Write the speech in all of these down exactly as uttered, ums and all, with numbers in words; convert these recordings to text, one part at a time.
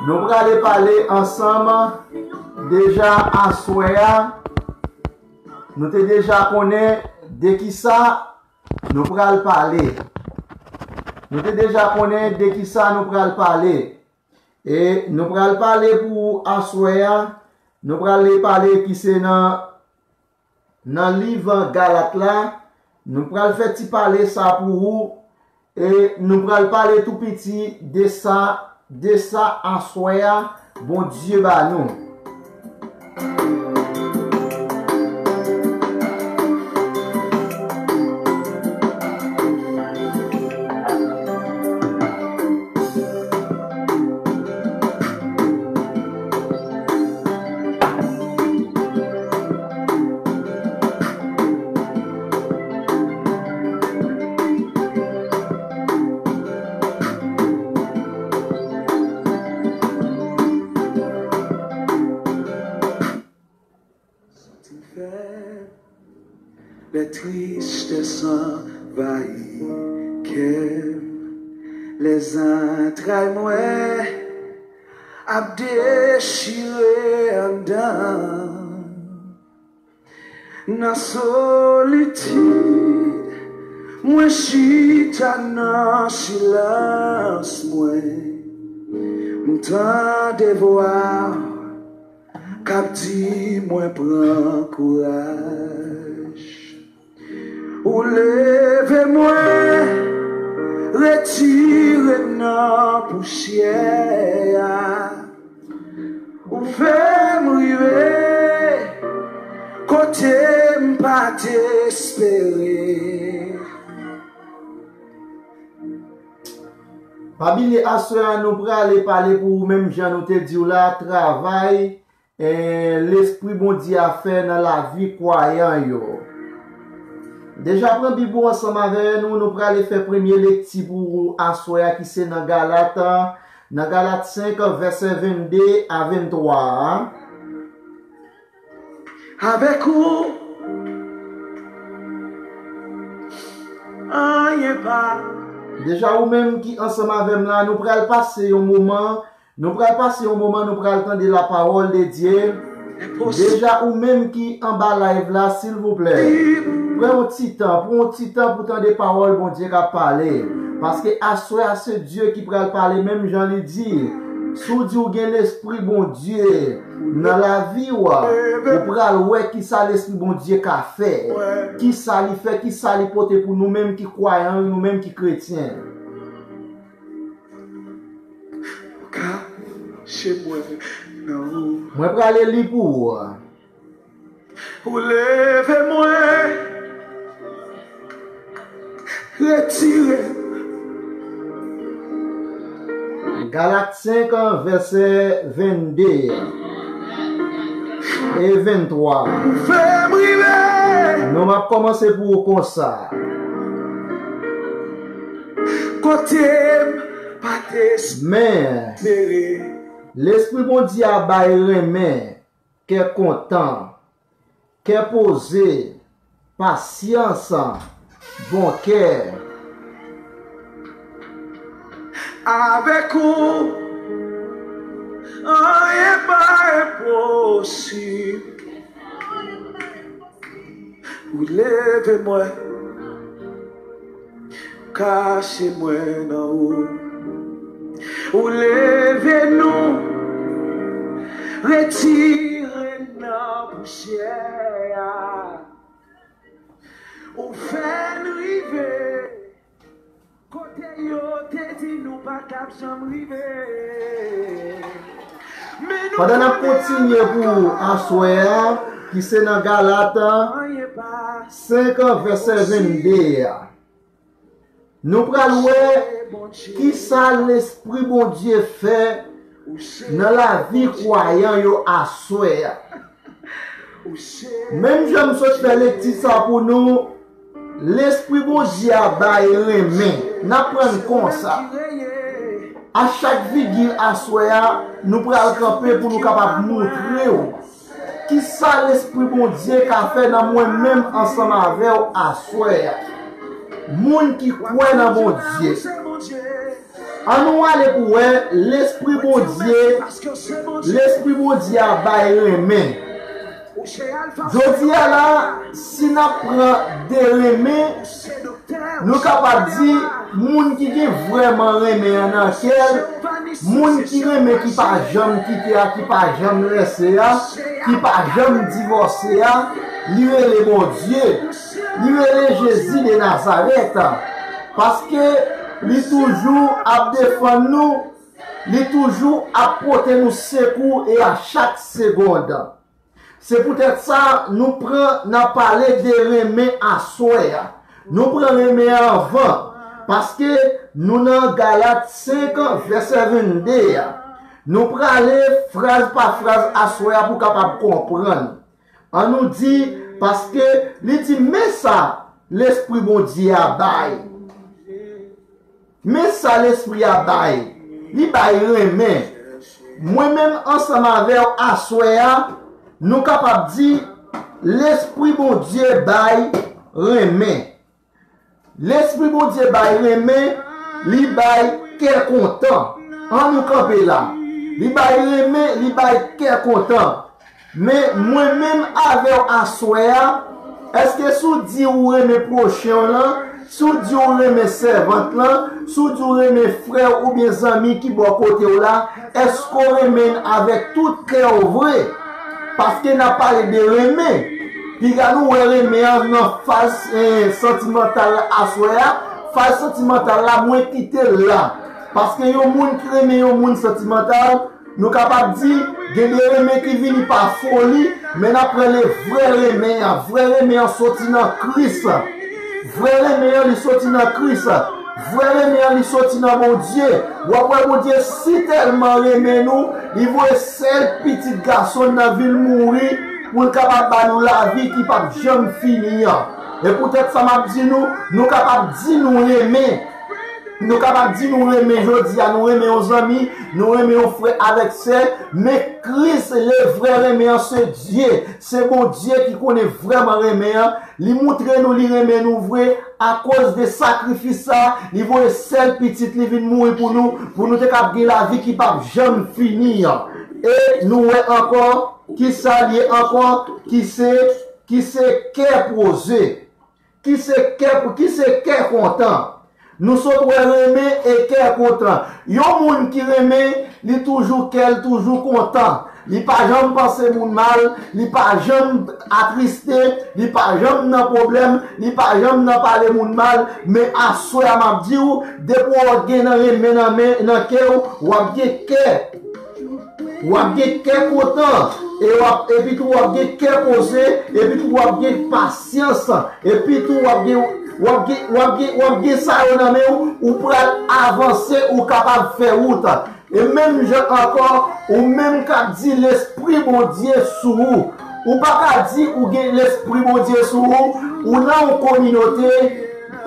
Nou prale pale ansanm deja aswè a. Nou te deja konnen de kisa nou pral pale. Nou te deja konnen de kisa nou pral pale. E nou pral pale pou aswè a. Nou prale pale ki se nan, nan liv Galat la. Nou pral fè ti pale sa pou ou. E nou pral pale tou piti de sa, de sa aswè a, Bondye ba nou. Santi m fèb, lè tristès anvayi kè m, lè zantray mwen ap dechire anndan. Nan solitid, mwen chita nan silans mwen, m tande vwa k ap di mwen pran kouraj. Ou leve mwen, retire m nan pousyè a. Ou fè m rive kote m pa t espere. Pa bliye, aswè a nou prale pale pou ou menm jan nou te di w la, travay, eh, Lespri Bondye a fè nan lavi kwayan yo. Deja pran Bib ou ansanm avè nou, nou prale fè premye lekti pou aswè a ki se nan Galat, nan Galat senk, vèsè vennde a venntwa a. Avèk ou, anyen pa. Deja ou menm ki ansanm avè m la, nou pral pase yon moman, nou pral pase yon moman, nou pral tande la parole de Dieu. Deja ou menm ki anba live la, silvouplè, pran yon ti tan, pran yon ti tan pou tande pawòl Bondye k ap pale. Paske aswè a se Dye ki pral pale, menm jan li di, si w di w gen Lespri Bondye nan lavi w, ou pral wè kisa Lespri Bondye ka fè, kisa li fè, kisa li pote pou nou menm ki kwayan yo, nou menm ki kretyen. Kache mwen nan ou. Mwen prale li pou ou. Ou leve mwen, retire. Galat senk, vèsè vennde e venntwa. Ou fè m rive. Nou m ap kòmanse pou ou konsa. Kote m pa te espere. Men, Lespri Bondye a bay renmen, kè kontan, kè poze, pasyans, bon kè. Avèk ou, anyen pa enposib. Ou leve mwen, kache mwen nan ou. Ou leve nou, retire n nan pousyè a. Ou fè n rive kote yo te di nou pa t ap janm rive. Men nou Pandan n ap konnen kontinye pou aswè a, ki se nan Galat anyen pa senk, vèsè vennde a. Nou pral wè kisa Lespri Bondye fè nan lavi kwayan yo aswè a. Menm jan m sot fè lekti sa pou nou, Lespri Bondye a bay renmen. N aprann konsa. A chak vigil aswè a, nou pral kanpe pou nou kapab montre w kisa Lespri Bondye ka fè nan mwen menm ansanm avè w aswè a. Moun ki kwè nan Bondye. An nou ale pou wè, Lespri Bondye, Lespri Bondye a bay renmen. Jodi a la, si n ap pran de renmen, nou kapab di, moun ki gen vrèman renmen an nan kè l, moun ki renmen ki pa janm kite a, ki pa janm lèse a, ki pa janm divòse a, li rele Bondye, li rele Jezi de Nazarèt. Paske li toujou ap defann nou, li toujou ap pote nou sekou e a chak segonn. Se poutèt sa nou pran nan pale de renmen aswè a. Nou pran renmen anvan, paske nou nan Galat senk vèsè vennde a. Nou prale fraz pa fraz aswè a pou kapab konprann. An nou di, paske li di, men sa Lespri Bondye a bay. Men sa Lespri a bay. Li bay renmen. Mwen menm ansanm avè w aswè a, nou kapab di, Lespri Bondye bay renmen. Lespri Bondye bay renmen, li bay kè kontan. An nou kanpe la. Li bay renmen, li bay kè kontan. Men mwen menm avè w aswè a, èske si w di ou renmen pwochen w lan, si w di ou renmen sèvant lan, si w di ou renmen frè w oubyen zanmi ki bò kote w la, èske w renmen l avèk tout kè w vre? Paske n ap pale de renmen. Piga nou wè renmen an nan faz eh, santimantal la aswè a. Faz santimantal la, mwen kite l la. Paske yon moun ki renmen yon moun santimantal, nou kapab di, gen de renmen ki vini pa foli, men n ap rele vrè renmen an. Vrè renmen an soti nan Kris. Vrè renmen an, li soti nan Kris. Vrè renmen an, li soti nan Bondye. W ap wè Bondye si tèlman renmen nou, li voye sèl pitit gason l nan vin mouri pou l kapab ba nou lavi ki p ap janm fini an. E poutèt sa m ap di nou, nou kapab di nou renmen. Nou kapab di nou renmen jodi a, nou renmen yon zanmi, nou renmen yon frè avèk sè, men Kris, le vrè renmen an, se Dye. Se Bondye ki konnen vrèman renmen an. Li moutre nou li renmen nou vre akoz de sakrifis sa, li voye sèl pitit li vin mouri pou nou, pou nou te kab gen lavi ki p ap janm fini an. E nou wè ankò, ki sa l ye ankò, ki se, ki se kè poze. Ki se kè, ki se kè kontan. Nou sot wè renmen e kè kontan. Yon moun ki renmen, li toujou kè l toujou kontan. Li pa janm panse moun mal, li pa janm atriste, li pa janm nan pwoblèm, li pa janm nan pale moun mal. Men aswè a m ap di w, depi w gen nan renmen nan men, nan kè w, w ap gen kè. W ap gen kè kontan, e w ap, epi tou w ap gen kè poze, epi tou w ap gen pasyans, epi tou w ap gen, w ap gen, w ap gen, w ap gen sa yo nan men w, ou pral avanse, ou kapab fè wout. E menm jan ankò, ou menm k ap di Lespri Bondye sou ou, ou pa ka di ou gen Lespri Bondye sou ou, ou nan yon kominote,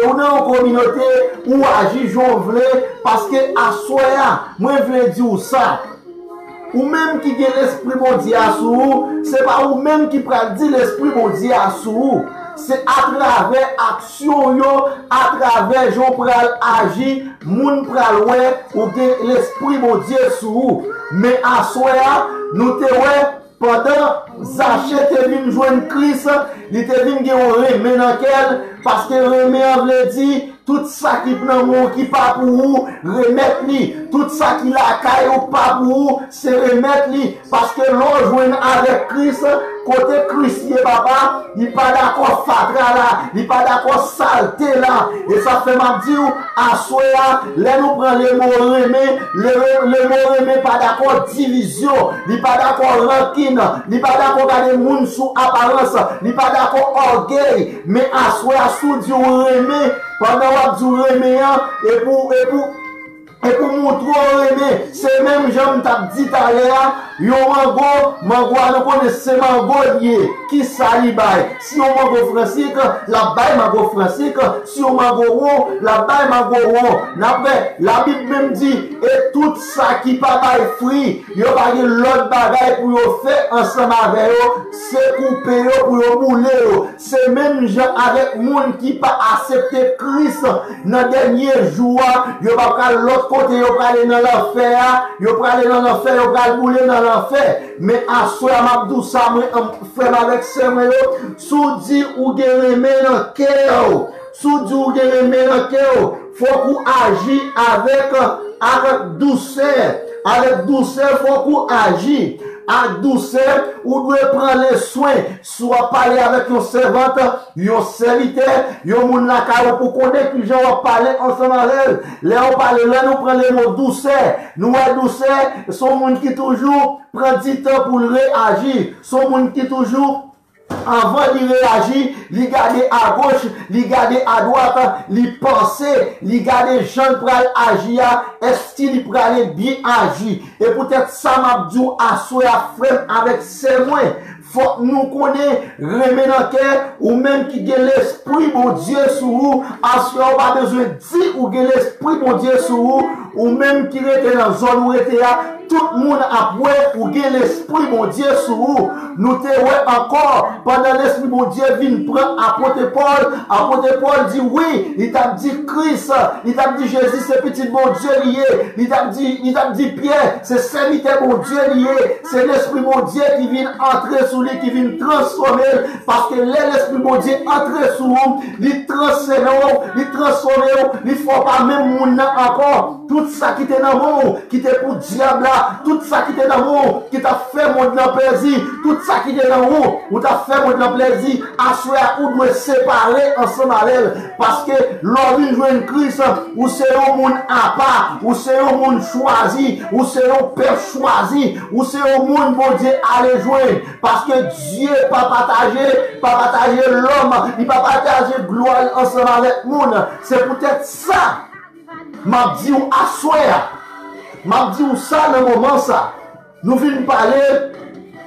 ou nan yon kominote, ou aji jan w vle, paske aswè a, mwen vle di w sa. Ou menm ki gen Lespri Bondye a sou ou, se pa ou menm ki pral di Lespri Bondye a sou ou. Se atravè aksyon w yo, atravè jan w pral aji, moun pral wè ou gen Lespri Bondye sou ou. Men aswè a, nou te wè, pandan Zache te vin jwenn Kris, li te vin gen yon renmen nan kè l, paske renmen an vle di, tout sa ki nan men w ki pa pou ou, remèt li. Tout sa ki lakay ou pa pou ou, se remèt li. Paske lè w jwenn avèk Kris, kote Kris ye, papa, li pa dakò fatra la, li pa dakò salte la. E sa fè m ap di w, aswè a, lè nou pran lemo renmen, le, lemo renmen pa dakò divizyon, li pa dakò rankin, li pa dakò gade moun sou aparans, li pa dakò ògèy. Men aswè a, si w di w renmen, pandan w ap di w renmen an, e pou, e pou, e pou moutre w renmen, se menm jan m t ap di talè a, Yon mango, mango a nou konnen se mango l ye. Kisa li bay? Si yon mango fransik, l ap bay mango fransik. Si yon mango won, l ap bay mango won. N ap wè, Labib menm di, e tout sa ki pa bay fwi, yo pa gen lòt bagay pou yo fè ansanm avè yo, se koupe yo pou yo boule yo. Se menm jan avèk moun ki pa aksepte Kris nan dènye jou a, yo pa pral lòt kote, yo prale nan lanfè a, yo prale nan lanfè, yo pral boule nan lanfè. Men aswè a, m ap di w sa, mwen, frè m avèk sè mwen yo, si w di ou gen renmen nan kè w, si w di ou gen renmen nan kè w, fòk ou aji avèk, avèk dousè. Avèk dousè, fòk ou aji ak dousè. Ou dwe pran le swen. Si w ap pale avèk yon sèvant, yon sèvitè, yon moun lakay ou, pou konnen kijan w ap pale ansanm avè l. Lè w pale, lè nou pran le mo dousè, nou wè dousè, se yon moun ki toujou pran ditan pou l reyaji. Se yon moun ki toujou, anvan li reyaji, li gade agoch, li gade adwat, li panse, li gade jan l pral aji a, èske li prale byen aji. E poutèt sa m ap di w aswè a, frè m avèk sè mwen, fòk nou konnen renmen nan kè, ou menm ki gen Lespri Bondye sou ou, aswè a ou pa bezwen di ou gen Lespri Bondye sou ou, ou menm ki rete nan zòn ou rete a, tout moun ap wè ou gen Lespri Bondye sou ou. Nou te wè ankò, pandan Lespri Bondye vin pran apot Pòl, apot Pòl di wi, li t ap di Kris, li t ap di Jezi se pitit Bondye li ye, li t ap di, li t ap di Pyè se sèvitè Bondye li ye, se Lespri Bondye ki vin antre sou li, ki vin transfòme l, paske lè Lespri Bondye antre sou ou, li transfòme w, li transfòme w, li fè w pa menm moun nan ankò. Tout sa ki te nan men w, ki te pou dyab la, tout sa ki te nan men w, ki t ap fè mond lan plezi, tout sa ki te nan ou, ou t ap fè mond lan plezi, aswè a ou dwe separe ansanm avè l. Paske lè w vin jwenn Kris, ou se yon moun apa, ou se yon moun chwazi, ou se yon pèp chwazi, ou se yon moun Bondye ale jwenn. Paske Dye pa pataje, pa pataje lòm, li pa pataje glwa l ansanm avèk moun. Se poutèt sa, m ap di w aswè a, m ap di w sa nan moman sa. Nou vin pale,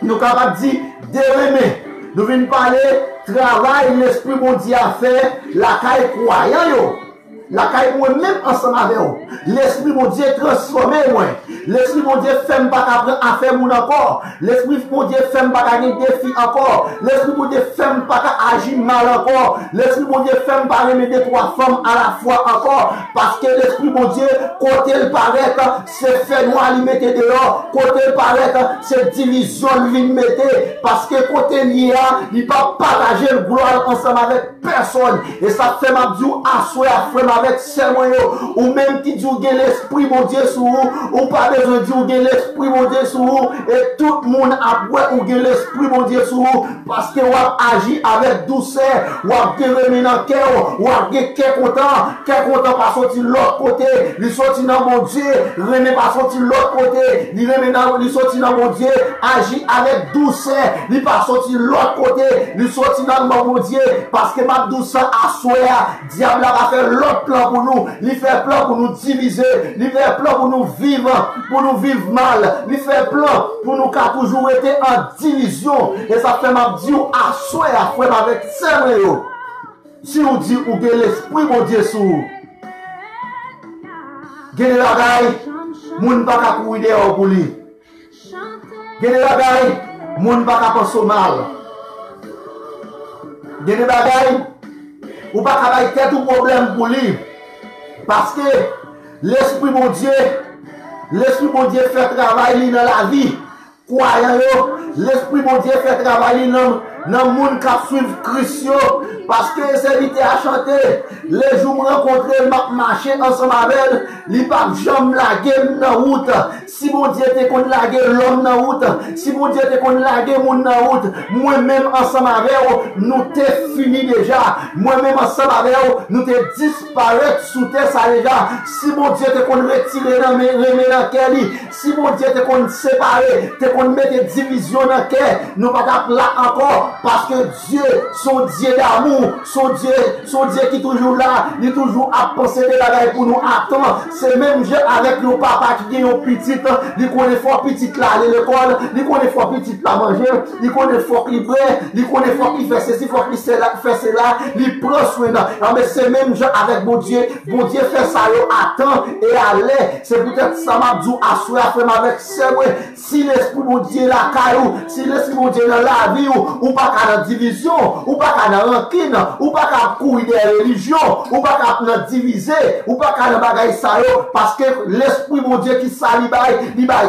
nou kapab di, de renmen. Nou vin pale travay Lespri Bondye a fè lakay kwayan yo, lakay mwen menm ansanm avè w. Lespri Bondye transfòme mwen. Lespri Bondye fè m pa ka pran afè moun ankò. Lespri Bondye fè m pa ka gen defi ankò. Lespri Bondye fè m pa ka aji mal ankò. Lespri Bondye fè m pa renmen de twa fanm alafwa ankò. Paske Lespri Bondye, kote l parèt, se fènwa li mete deyò. Kote l parèt, se divizyon l vin mete. Paske kote l ye a, li pa pataje glwa l ansanm avèk pèsòn. E sa fè m ap di w aswè a, frè m avèk sè mwen yo, ou menm ki di w gen Lespri Bondye sou ou, ou pa bezwen di w gen Lespri Bondye sou ou, e tout moun ap wè ou gen Lespri Bondye sou ou, paske w ap aji avèk dousè, w ap gen renmen nan kè w, w ap gen kè kontan. Kè kontan pa soti lòt kote, li soti nan Bondye. Renmen pa soti lòt kote, li renmen nan, li soti nan Bondye. Aji avèk dousè, li pa soti lòt kote, li soti nan men Bondye. Paske m ap di w sa aswè a, dyab la pa fè lòt plan pou nou. Li fè plan pou nou divize, li fè plan pou nou viv, pou nou viv mal. Li fè plan pou nou ka toujou rete an divizyon. E sa fè m ap di w aswè a, frè m avèk sè mwen yo, si w di ou gen Lespri Bondye sou ou, gen de bagay moun pa ka kouri dèyè w pou li. Gen de bagay moun pa ka panse w mal. Gen de bagay ou pa ka bay tèt ou pwoblèm pou li. Paske Lespri Bondye, Lespri Bondye fè travay li nan lavi kwayan yo. Lespri Bondye fè travay li nan, nan moun k ap swiv Kris yo. Paske sèvitè a chante, le jou m rankontre l, m ap mache ansanm avè l, li p ap janm lage m nan wout. Si Bondye te konn lage lòm nan wout, si Bondye te konn lage moun nan wout, mwen menm ansanm avè w, nou te fini deja. Mwen menm ansanm avè w, nou te disparèt sou tè sa deja. Si Bondye te konn retire nan men, renmen nan kè li, si Bondye te konn separe, te konn mete divizyon nan kè, nou pa t ap la ankò. Paske Dye se yon Dye damou, se yon Dye, se yon Dye ki toujou la, li toujou ap panse de bagay pou nou atan. Se menm jan avèk yon papa ki gen yon pitit, li konnen fò pitit la ale lekòl, li konnen fò pitit la manje, li konnen fòk li bwè, li konnen fòk li fè sesi, fòk li sela, fè sela, li pran swen nan. Anben, se menm jan avèk Bondye, Bondye fè sa yo atan e alè. Se poutèt sa m ap di w aswè a, frè m avèk sè mwen, si Lespri Bondye lakay ou, si Lespri Bondye nan lavi ou, ou pa ka nan divizyon, ou pa ka nan rankin, ou pa ka ap kouri dèyè relijyon, ou pa ka ap nan divize, ou pa ka nan bagay sa yo, paske Lespri Bondye ki sa li bay, li bay